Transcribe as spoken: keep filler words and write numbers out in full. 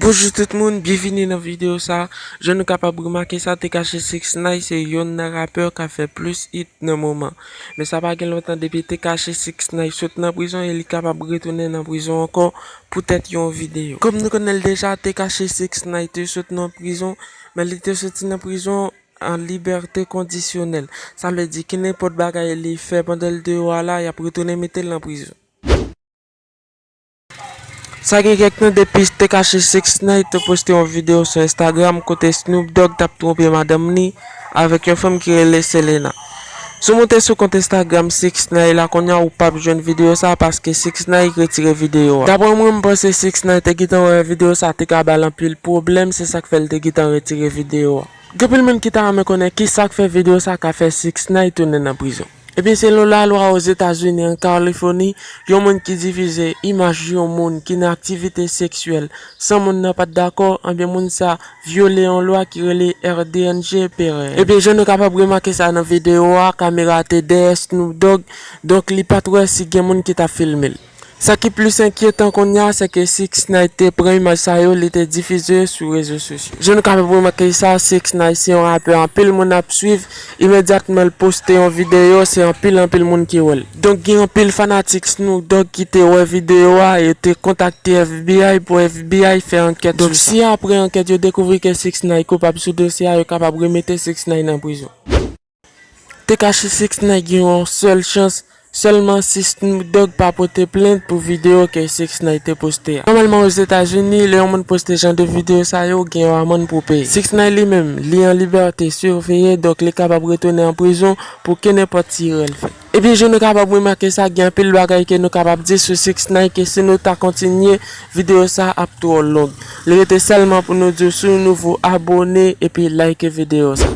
Bonjou tout moun, byenvini nan videyo sa. Jan nou kapab remake sa, Tekashi six nine se yonn nan rapè k ap fè plis hit nan moman. Men sa pa gen lontan depi Tekashi six nine sot nan prizon e li kapab retounen nan prizon ankò poutèt yon videyo. Kòm nou konnen l deja, Tekashi six nine te sot nan prizon, men li te soti nan prizon an libète kondisyonèl. Sa vle di, kenenpòt bagay li fè pandan l deyò a la, y ap retounen mete l nan prizon. Sa gen kèk tan depi Tekashi six nine te poste yon videyo sou Instagram kote Snoop Dogg t ap twonpe madanm li avèk yon fanm ki rele Selena. Si w moute sou kont Instagram six nine la kounye a, ou p ap jwenn videyo sa a paske six nine retire videyo a. Daprè mwen, m panse six nine te gentan wè videyo sa a te ka ba l anpil pwoblèm, se sa k fè l te gentan retire videyo a. Gen anpil moun ki ta renmen konnen kisa k fè videyo sa ka fè six nine tounen nan prizon. Ebyen, selon lalwa Ozetazini, an Kalifòni, yon moun ki difize imaj yon moun ki nan aktivite seksyèl san moun nan pa t dakò, ebyen, moun sa vyole yon lwa ki rele R D N G P R N. Ebyen, jan nou kapab remake sa nan videyo a, kamera te dèyè Snoop Dogg, donk li pa t wè si gen moun ki t ap filme l. Sa ki plis enkyetan kounye a, se ke six nine te pran imaj sa yo, li te difize yo sou rezo sosyo. Jan nou kapab remake sa, six nine se yon rapè anpil moun ap swiv. Imedyatman l poste yon videyo, se anpil, anpil moun ki wè l. Donk, gen anpil fanatik Snoop Dogg ki te wè videyo a, yo te kontakte F B I pou F B I fè ankèt sou sa. Donk, si apre ankèt yo dekouvri ke six nine koupab sou dosye a, yo kapab remete six nine nan prizon. Tekashi six nine gen yon sèl chans, sèlman si Snoop Dogg pa pote plent pou videyo ke six nine te poste a. Nòmalman, Ozetazini, lè yon moun poste jan de videyo sa yo, gen yon amann pou peye. Six nine li menm, li an libète siveye, donk li kapab retounen an prizon pou kenenpòt ti erè l fè. Ebyen, jan nou kapab remake sa, gen anpil bagay ke nou kapab di sou six nine ke si nou ta kontinye, videyo sa ap twò long. Li rete sèlman pou nou di w si w nouvo, abòne epi like videyo sa.